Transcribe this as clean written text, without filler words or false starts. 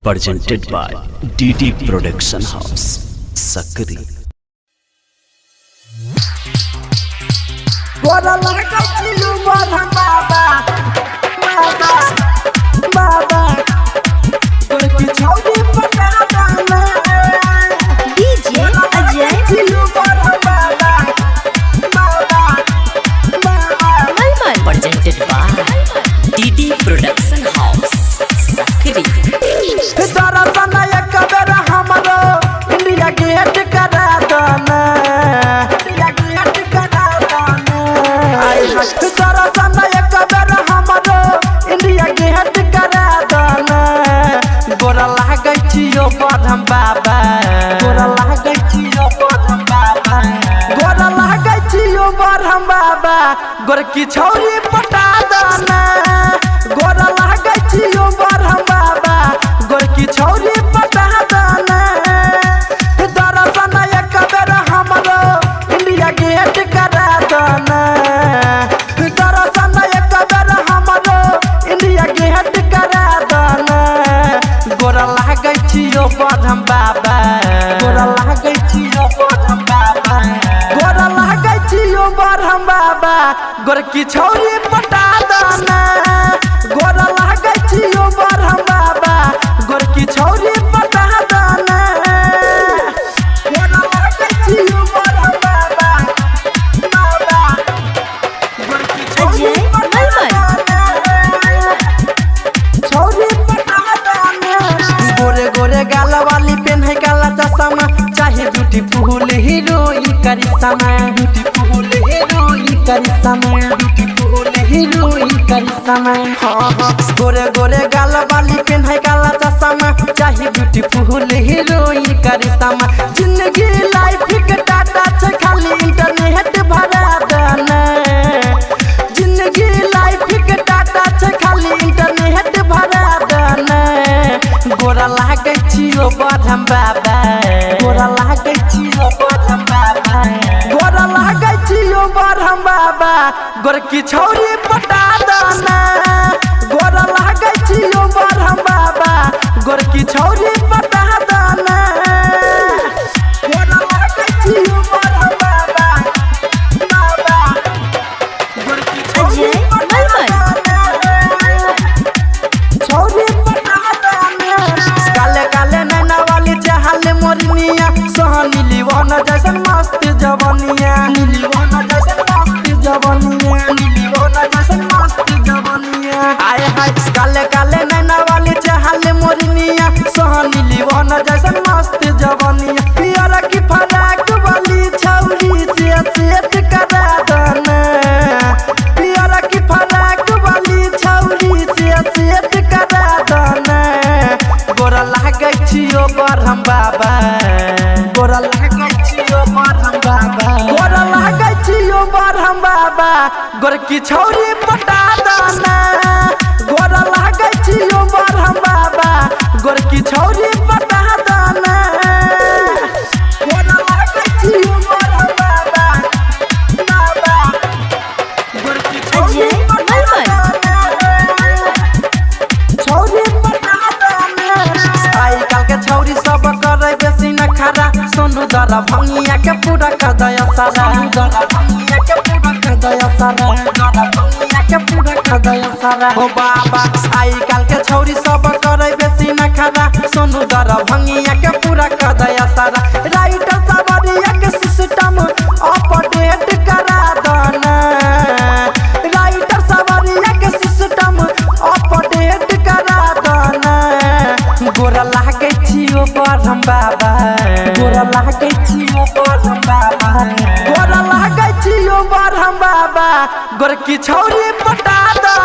Presented by DD Production House, Sakri. गोरा लड़का चिलू बरहम बाबा बाबा बाबा गोरकी छौरी पटा दाना। डीजे अजय चिलू बरहम बाबा बाबा बाबा। मलमल। Presented by DD Production House, Sakri. दरसन एक बेर हमरो इंडिया गेट करा दाना, इंडिया गेट करा दाना। दरसन एक बेर हमरो इंडिया गेट करा दाना। गोरा लागै छियो बरहम बाबा, गोरा लागै छियो बरहम बाबा, गोरा लागै छियो बरहम बाबा, गोरकी छौरी पटा दाना। गोरा लागै छियो बरहम बाबा, गोरकी छौरी पटा दाना। दरसन एक बेर हमरो इंडिया गेट करा दाना। दरसन एक बेर हमरो इंडिया गेट करा दाना। गोरा लागै छियो बरहम बाबा, गोरा लागै छियो बरहम बाबा, गोरा लागै छियो बरहम बाबा, गोरकी छौरी पटा दाना। गोरा लागै छियो बरहम बाबा, गोरकी छौरी पटा दाना। गोरा लागै छियो बरहम बाबा बाबा, गोरकी छौरी अजय पटा मलमल। दाना। छौरी पटा दाना। गोरे गोरे गाल वाली पेन्हे काला चश्मा, चाहे ब्यूटीफुल हीरोइन करिश्मा, ब्यूटीफुल हीरोइन करिश्मा, ब्यूटीफुल हीरोइन करिश्मा। हाँ हाँ, गोरे गोरे गाल वाली पेन्हे काला चश्मा, चाहे ब्यूटीफुल हीरोइन करिश्मा। जिंदगी लाइफ के टाटा छे खाली इंटरनेट भरा दाना। जिंदगी लाइफ के टाटा छे खाली इंटरनेट भरा दाना। गोरा लागै छियो बरहम बाबा, गोरा लागै छियो बरहम बाबा, गोरा लागै छियो बरहम बाबा, गोरकी छौरी पटा दाना। गोरा लागै छियो बरहम बाबा, गोरकी छौरी पटा दाना। गोरा लागै छियो बरहम बाबा बाबा, गोरकी छौरी अजय पटा मलमल। दाना। छौरी पटा दाना। काले काले नैना वाली चहल मोरनिया, सोहनी लीवन जैसन मस्त जवनिया, नीलीवन जैसन मस्त जवनिया, नीलीवन जैसन मस्त जवनिया। आय हाय, काले काले नैना वाली चहल मोरनिया, सोहनी लीवन जैसन मस्त जवनिया। पियर की फराक वाली छौरी से सेट करा दाना। पियर की फराक वाली छौरी से सेट करा दाना। गोरा लागै छियो बरहम बाबा, गोरा लागै छियो बरहम बाबा, गोरा लागै छियो बरहम बाबा, गोरकी छौरी पटा दाना। गोरा लागै छियो बरहम बाबा, गोरकी छौरी पटा दाना। गोरा लागै छियो बरहम बाबा बाबा, गोरकी छौरी अजय पटा मलमल। दाना। छौरी पटा दाना। आइ काल के छौरी सब करे बेसी नखरा, सोनू दरा भंगिया के पूरा कर दया सारा, दरा भंगिया के पूरा कर दया सारा, दरा भंगिया के पूरा कर दया सारा। हो बाबा, आइ काल के छौरी सब करे बेसी नखरा, सोनू दरा भंगिया के पूरा कर दया सारा। राइटर सवरिया के सिस्टम अपडेट करा दाना। राइटर सवरिया के सिस्टम अपडेट करा दाना। गोरा लागै छियो बरहम बाबा, गोरा लागै छियो बरहम बाबा, गोरा लागै छियो बरहम बाबा, गोरकी छौरी पटा दाना।